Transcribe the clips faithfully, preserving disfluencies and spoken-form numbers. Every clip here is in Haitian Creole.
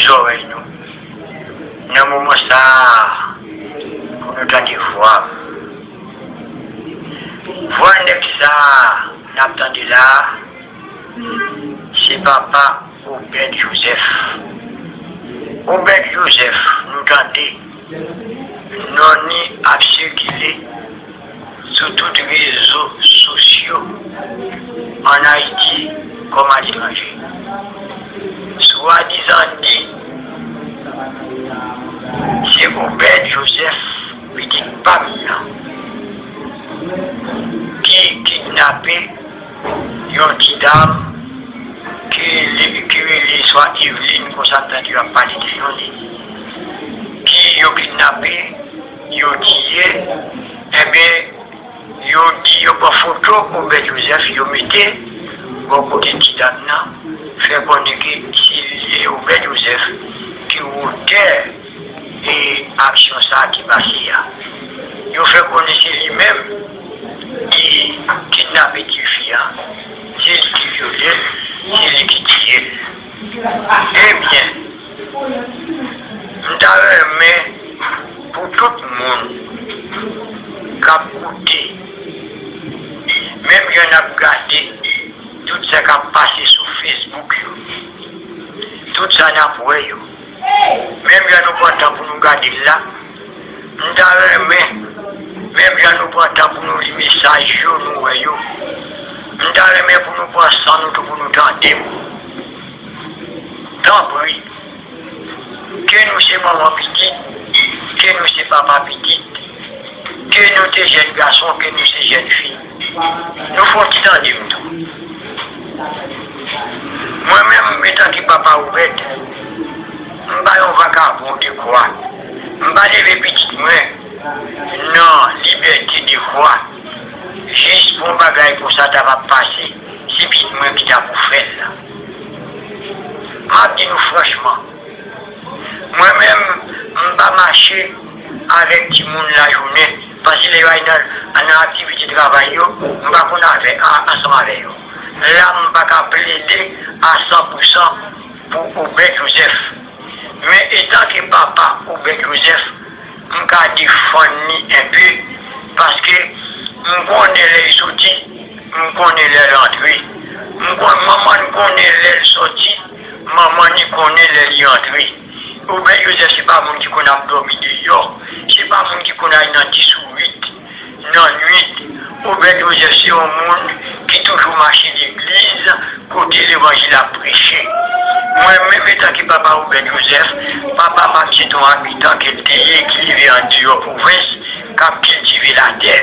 zòrèy nou nan moman sa a pou nou tande vwa m. Vwa nèg sa a n ap tande la a, se papa Obed Joseph. Obed Joseph, nou tande non ni ap sikile sou tout rezo sosyo ann Ayiti kòm aletranje. Swadizan di se Obed Joseph, pitit pa m nan, ki kidnape yon ti dam ki rele, ki rele swa Eveline, konsa m tande yo ap pale de non li, ki yo kidnape, yo tiye, enben, yo di yo pran foto Obed Joseph, yo mete bò kote ti dam nan, fè konnen ke se li, Obed Joseph, ki wotè e aksyon sa a ki pase a. Yo fè konnen se li menm ki kidnape tifi a, se li ki vyole l, se li ki tiye l. Ebyen, m ta renmen pou tout moun k ap koute, menm jan n ap gade tout sa k ap pase sou Facebook yo, tout sa n ap wè yo, menm jan nou pran tan pou nou gade l la, m ta renmen, menm jan nou pran tan pou nou li mesaj yo, nou wè yo, m ta renmen pou nou pran san nou tou pou nou tande m. Tanpri, ke nou se manman pitit, ke nou se papa pitit, ke nou te jèn gason, ke nou se jèn fi, nou fè yon ti tande m tou. Mwen menm, antanke papa Obed, m pa yon vakabon de kwa. M pa leve pitit mwen nan libète de kwa, jis pou yon bagay konsa ta va pase, se pitit mwen ki ta pou fè l la. M ap di nou franchman, mwen menm, m pa mache avèk timoun lajounen, paske lè yo al nan, nan aktivite travay yo, m pa konn avè, a, ansanm avè yo. La, m pa ka plede a san pou san pou Obed Joseph. Men, etanke papa Obed Joseph, m ka defann li enpe, paske m konnen lè l soti, m konnen lè l antre. M konn, manman l konnen lè l soti, manman li konnen lè li antre. Obed Joseph se pa moun ki konn ap dòmi deyò, se pa moun ki konn al nan ti sourit nan nwit. Obed Joseph se yon moun ki toujou mache legliz kote levanjil ap preche. Mwen menm, etanke papa Obed Joseph, papa pa m se te yon abitan ke l te ye, ki leve andeyò pwovens, k ap kiltive latè.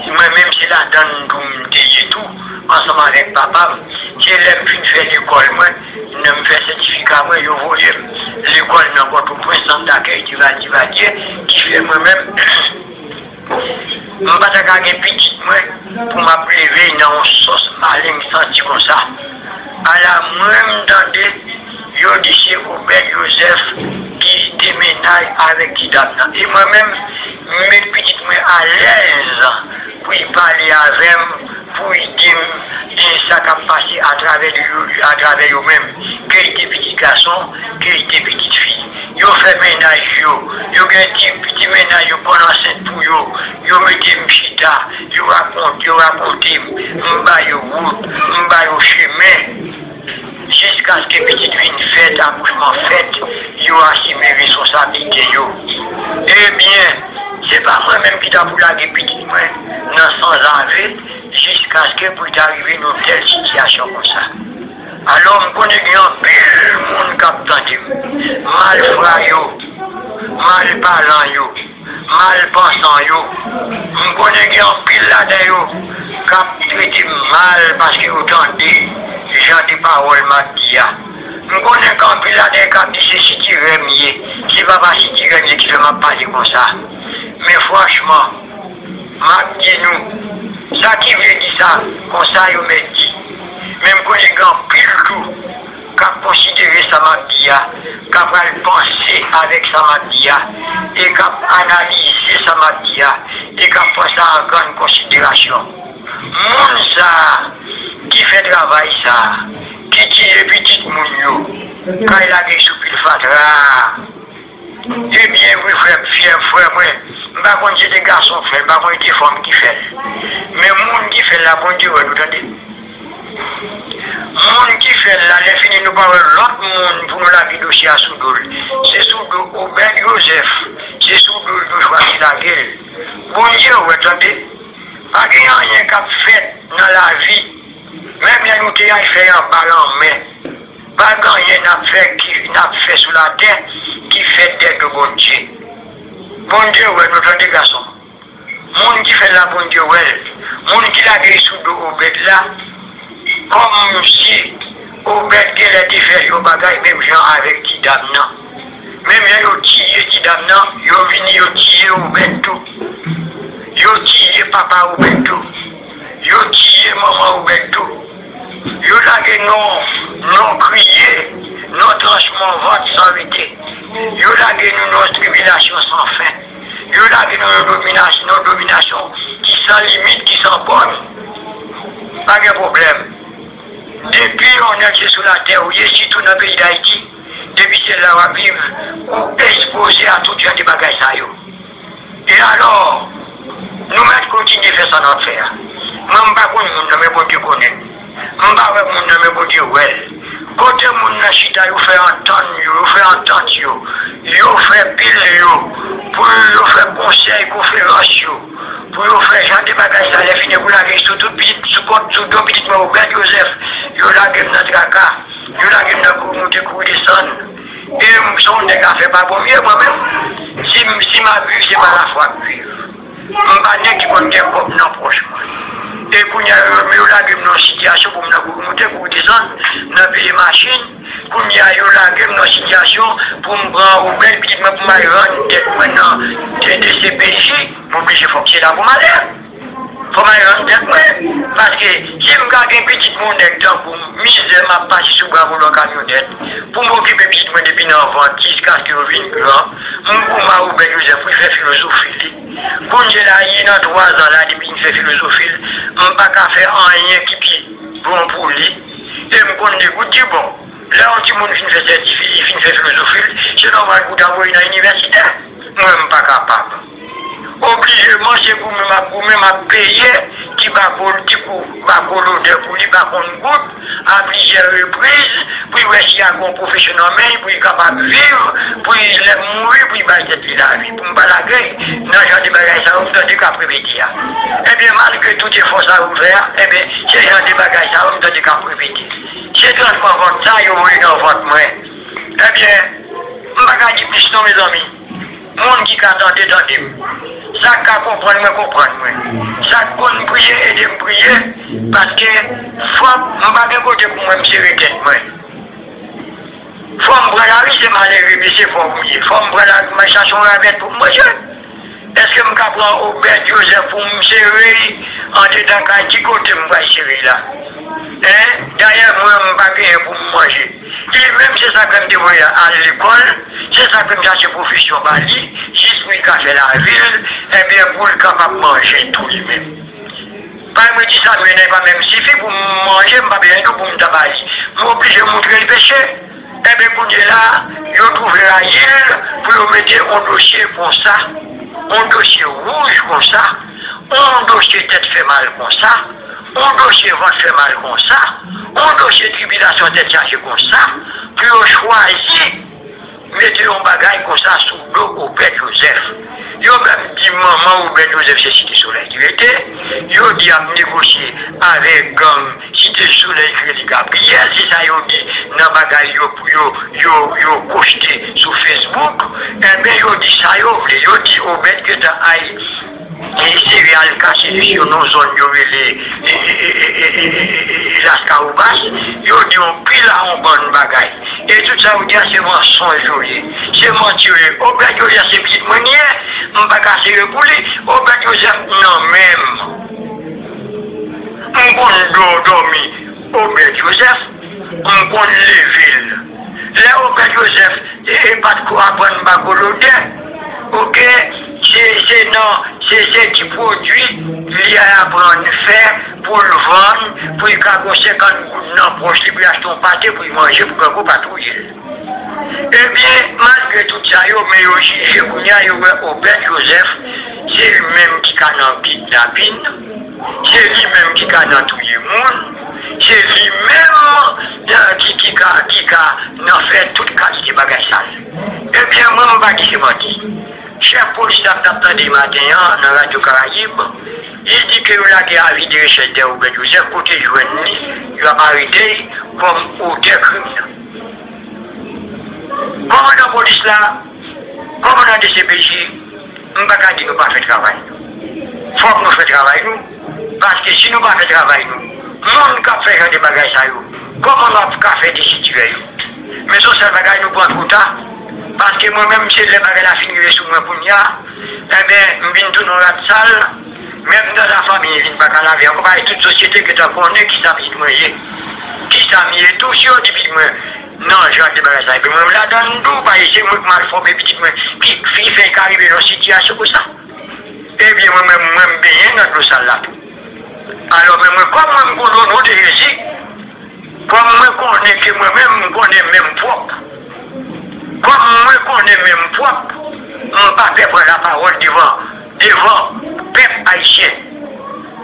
Mwen menm, se ladan l tou m te ye tou, ansanm avèk papa m. Se lè m fin fè lekòl mwen, lè m fè sètifika mwen, yo voye m lekòl nan Pòtoprens, sant dakèy Divalye, Divalye, ki fè mwen menm, m pa ta ka gen pitit mwen pou m ap leve nan yon sòs malen m santi konsa. Ala mwen m tande yo di se Obed Joseph ki te mennaj avèk ti dam nan. E mwen menm, m met pitit mwen alèz pou l pale avè m, pou l di m, e, sa k ap pase atravè yo, atravè yo menm, ke l te pitit gason, ke l te pitit fi. Yo fè mennaj yo, yo gen ti, ti mennaj yo pran ansent pou yo, yo mete m chita, yo rakonte, yo rakonte m, m ba yo wout, m ba yo chemen. Jiskaske pitit vin fèt, akouchman fèt, yo asime responsablite yo. Ebyen, se pa mwen menm ki ta pou lage pitit mwen nan sanzave, jiskaske pou l ta rive nan yon tèl sitiyasyon konsa. Alò, m konnen gen anpil moun k ap tande m, malfra yo, malpalan yo, malpansan yo. M konnen gen anpil ladan yo k ap trete m mal paske yo tande jan de pawòl m ap di a. M konnen gen anpil ladan yo k ap di se sitirè m ye, se papa sitirè m ye ki fè m ap pale konsa. Men franchman, m ap di nou, sa ki vle di sa, konsa yo mèt di. Men m konnen gen anpil tou k ap konsidere sa m ap di a, k ap pral panse avèk sa m ap di a, e k ap analize sa m ap di a, e k ap pran sa an grann konsiderasyon. Moun sa a ki fè travay sa a, ki tiye pitit moun yo, k al lage sou pil Fatra. Ebyen, wi, frè m, frè, frè mwen, m pa konn si se te gason k fè l, m pa konn si se fanm ki fè l. Men moun ki fè l la, Bondye wè nou, tande. Moun ki fè l la, lè fini, nou pa wè lòt moun pou nou lage dosye a sou do l. Se sou do Obed Joseph, se sou do l nou chwazi lage l. Bondye wè, tande. Pa gen anyen k ap fèt nan lavi, menm lè nou te al fè anba lanmè. Pa gen anyen n ap fè ki, n ap fè sou latè ki fèt dèyè do Bondye. Bondye wè nou, tande, gason. Moun ki fè l la, Bondye wè l. Moun ki lage l sou do Obed la, kòmsi Obed genlè te fè yon bagay menm jan avèk ti dam nan. Menm jan yo tiye ti dam nan, yo vini, yo tiye Obed tou. Yo tiye papa Obed tou. Yo tiye manman Obed tou. Yo lage nou, nou kriye, nou tranchman vant san rete. Yo lage nou nan tribilasyon san fen. Yo lage nou nan dominasyon, nan dominasyon ki san limit, ki san bòn. Pa gen pwoblèm. Depi yon nèg se sou latè ou ye, sitou nan peyi Dayiti, depi se la w ap viv, ou ekspoze a tout jan de bagay sa yo. E alò, nou mèt kontinye fè sa n ap fè a. Mwen, m pa konn moun nan, men Bondye konnen. M pa wè moun nan, men Bondye wè l. Kote moun nan chita, yo fè antann yo, yo fè antant yo, yo fè pil yo, pou yo fè konsèy, konferans yo, pou yo fè jan de bagay sa, lè fini pou lage sou tout pitit, sou kont, sou do pitit mwen, Obed Joseph, yo lage m nan traka, yo lage m nan kouri moute, kouri desann. E m se yon nèg afè pa bon m ye, mwen menm. Si m, si m ap viv, se pa lafwa m viv. M pa nèg ki konn gen kòb nan pòch mwen. E kounye a, yo, yo lage m nan sitiyasyon pou m nan kouri moute, kouri desann, nan peye machin. Kounye a, yo lage m nan sitiyasyon pou m pran Obed, pitit mwen, pou m al rann tèt mwen nan D C P J. M oblije, fòk se la pou m ale. Fò m al rann tèt mwen. Paske si m ka gen pitit mwen, nèg tankou m, mizè m ap pase sou bra volan kamyonèt, pou m okipe pitit mwen depi nan vant jiskaske yo vin gran, m goumen ak Obed Joseph pou l fè filozofi li. Kounye la, li nan twa zan la, depi l fè filozofi l, m pa ka fè anyen ki pi bon pou li. E m konn degout di bon. Lè yon timoun fin fè sètifika, li fin fè filozofi l, se nòmal pou w ta voye nan inivèsite. Mwen, m pa kapab. Oblijeman, se goumen m ap goumen, m ap peye ti bako, ti kou bako lodè pou li, pa konn gout, a plizyè repriz, pou l wè si y a gen yon pwofesyon nan men l, pou l kapab viv, pou l, lè m mouri, pou l bay tèt li lavi, pou m pa lage l nan jan de bagay sa yo m tande k ap repete a. Ebyen, malgre tout efò sa yo m fè a, ebyen, se jan de bagay sa yo m tande k ap repete. Se tranchman vant sa yo voye nan vant mwen. Ebyen, m pa ka di plis non, mezanmi. Moun ki ka tande, tande m. Sa k ka konprann mwen, konprann mwen. Sa k konn priye, ede m priye. Paske fò m pa gen kote pou mwen, m sere tèt mwen. Fò m pran lari, se malere, mesye, fò m ye. Fò m pran lari, m al chache yon ravèt pou m manje. Èske m ka pran Obed Joseph pou m sere l andedan kay? Ki kote m pral sere l la? Hein? Dayè, mwen, m pa genyen pou m manje. Li menm, se sa k fè m te voye l al lekòl, se sa k fè m chache pwofesyon ba li, jis pou li ka fè lavi l, ebyen, pou l kapab manje tou li menm. Paske mwen di sa, men e pa menm sifi pou m manje, m pa bezwen tou pou m ta ba li. M oblije moutre l peche. Enben, kounye la, yo twouve rayil pou yo mete yon dosye konsa, yon dosye wouj konsa, yon dosye tèt fè mal konsa, yon dosye vant fè mal konsa, yon dosye tribilasyon tèt chaje konsa, pou yo chwazi mete yon bagay konsa sou do Obed Joseph. Yo menm di manman Obed Joseph se Site Solèy ki rete. Yo di ap negosye avèk gang Site Solèy ki rele Gabriyèl. Se sa yo di nan bagay yo pou yo, yo, yo poste sou Facebook. Enben, yo di sa yo vle. Yo di Obed gentan al e sere al kache li sou yon zòn yo rele e, e, e, Laskawobas, yo di yon pil a yon bann bagay. E tout sa yo di a se mansonj yo ye. Se manti yo ye. Obed Joseph se pitit mwen li ye, m pa ka sere pou li. Obed Joseph nan men m. M konn dò-, dòmi Obed Joseph, m konn leve l. Lè Obed Joseph e, e pa t ko aprann bako lodè, oke, se, se nan, Se, se ti pwodui li aprann fè pou l vann, pou l ka gon senkant goud nan pòch li, pou l achte yon pate pou l manje, pou grangou pa touye l. Ebyen, malgre tout sa yo, men yo jije kounye a, yo wè Obed Joseph, se li menm ki ka nan kidnapin, se li menm ki ka nan touye moun, se li menm, eh, ki, ki ka, ki ka nan fè tout kalite bagay sal. Ebyen, mwen, m pa di se manti. Chèf polis la m t ap tande maten an nan Radyo Karayib, li di ke yo lage avi de rechèch dèyè Obed Joseph, kote yo jwenn li, yo ap arete l kòm otè krim nan. Kòmandan polis la, kòmandan D C P J, m pa ka di nou pa fè travay nou. Fòk nou fè travay nou, paske si nou pa fè travay nou, moun k ap fè jan de bagay sa yo, kòman nou ap ka fè desitirè yo? Men se yon sèl bagay nou pran twò ta, paske mwen menm, se lè bagay la fin rive sou mwen kounye a, enben, m vin tounen yon rat sal, menm nan lafanmi, m vin pa ka lave ankò, paske tout sosyete gentan konnen kisa pitit mwen ye. Kisa m ye tou, si yo di pitit mwen nan jan de bagay sa, epi mwen m ladann tou, paske se mwen k mal fòme pitit mwen, ki, ki fè l ka rive nan sitiyasyon konsa. Ebyen, mwen menm, mwen m benyen nan dlo sal la tou. Alò, men mwen, kòm mwen m gon nono de Jezi, kòm mwen konnen ke mwen menm, m konnen men m pwòp, kòm mwen konnen men m pwòp, m pa pè pran lapawòl devan, devan pèp ayisyen.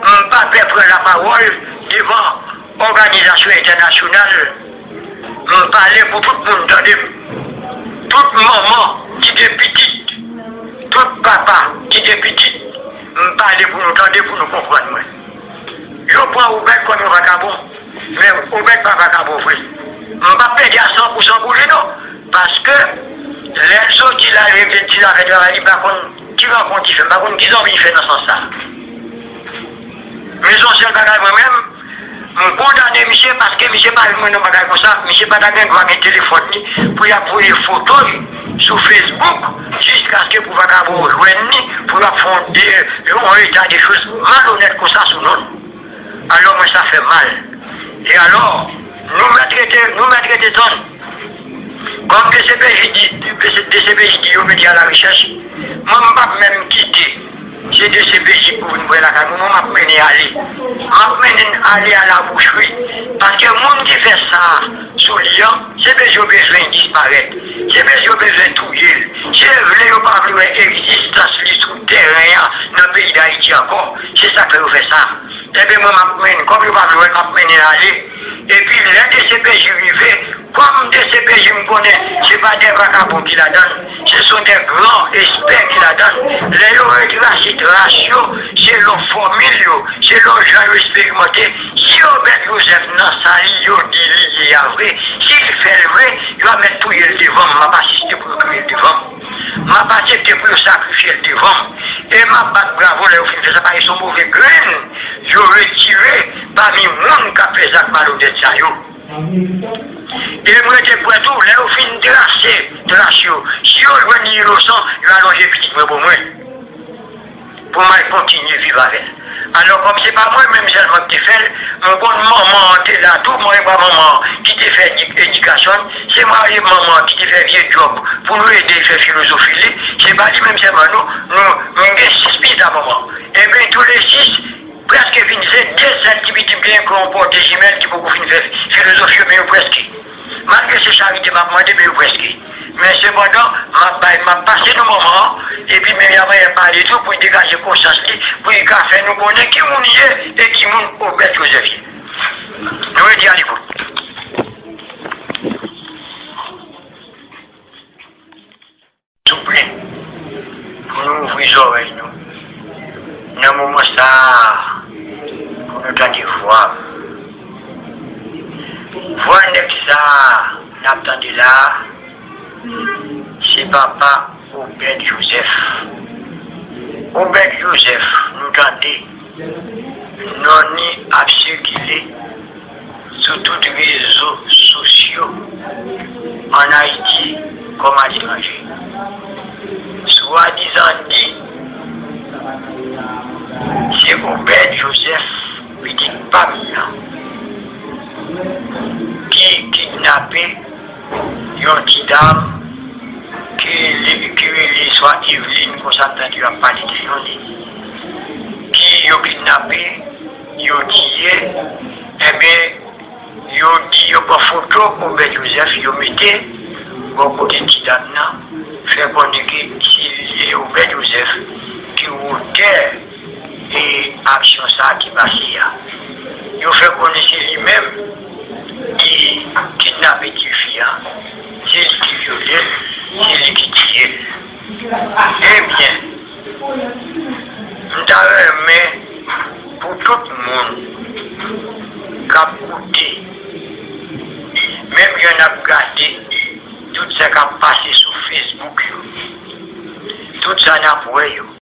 M pa pè pran lapawòl devan òganizasyon entènasyonal. M pale pou tout moun tande m. Tout manman ki gen pitit, tout papa ki gen pitit, m pale pou nou tande, pou nou konprann mwen. Yo pran Obed kòm yon vakabon, men Obed pa vakabon vre. M p ap plede a san pou san pou li non, paske lè l soti la, l regle ti zafè travay li, m pa konn ki rankont li fè, m pa konn ki zanmi li fè nan sans sa. Men se yon sèl bagay mwen menm, m kondane misye paske misye pa jwenn yon bagay konsa, misye pa ta gen dwa gen telefòn li pou y ap voye foto l sou Facebook jiskaske pou vakabon jwenn li pou y ap fè yon de-, yon eta de choz malonèt konsa sou non l. Alò mwen sa fè m mal. E alò, nou mèt rete, nou mèt rete tann. Kòm D C P J di, D C P J di yo mete a la rechèch, mwen m p ap menm kite se D C P J pou vin pran lakay mwen, mwen m ap mennen ale. M ap mennen ale a la boucherie. Paske moun ki fè sa sou li an, se bezwen, bezwen disparèt. Se bezwen, bezwen touye l. Se vle yo pa vle wè egzistans li sou tèren an nan peyi Dayiti ankò. Se sa k fè yo fè sa. Ebyen mwen m ap mennen, kòm yo pa vle wè l, m ap mennen ale. Epi lè D C P J rive, kòm D C P J m konnen se pa de vakabon ki ladan l, se son de gran espè ki ladan l. Lè yo retrase tras yo, selon fòmil yo, selon jan yo esperimante, si Obed Joseph nan sa li yo di li ye a vre, si l fè l vre, yo ap mèt touye l devan m, m ap asiste pou yo touye l devan m. M ap aksepte pou yo sakrifye l devan m. E m ap bat bravo lè yo fin fè sa, paske se yon move grenn yo retire pami moun k ap fè zak malonèt sa yo. E m rete kwè tou, lè yo fin trase tras yo, si yo jwenn li inosan, yo alonje pitit mwen ban mwen. Pou m al kontinye viv avè l. Alò, kòm se pa mwen menm sèlman ki te fè l, m konn manman an te la tou, mwen e pa manman an ki te fè edi-, edikasyon l, se mwen e manman an ki te fè vye djòb pou nou ede l fè filozofi li, se pa li menm sèlman non, nou, m gen sis pitit a manman. Ebyen, tou le sis, prèske vin se de sèl ti pitit m genyen ki yon pòte jimèl ki poko fin fè filozofi yo, men yo prèske. Malgre se charite m ap mande, men yo prèske. Men sepandan, m ap bay, m ap pase nou manman an, epi men y a manyen pale tou pou l degaje konsyans li, pou l ka fè nou konnen ki moun li ye e ki moun Obed Joseph ye. Nou rete alekout. Souple, pou nou ouvri zòrèy nou nan moman sa a, pou nou tande vwa m. Vwa nèg sa a n ap tande la a, se papa Obed Joseph. Obed Joseph, nou tande non li ap sikile sou tout rezo sosyo ann Ayiti kòm aletranje. Swadizan di se Obed Joseph, pitit pa m nan, ki kidnape yon ti dam ki rele, ki rele swa Eveline, konsa m tande yo ap pale de non li. yo kidnape, yo tiye, enben, yo di yo pran foto Obed Joseph, yo mete bò kote ti dam nan, fè konnen ke se li, Obed Joseph, ki wotè e aksyon sa a ki pase a. Yo fè konnen se li menm ki kidnape tifi a, se li ki vyole l, se li ki tiye l. Ebyen, m ta renmen pou tout moun k ap koute, menm jan n ap gade tout sa k ap pase sou Facebook yo, tout sa n ap wè yo,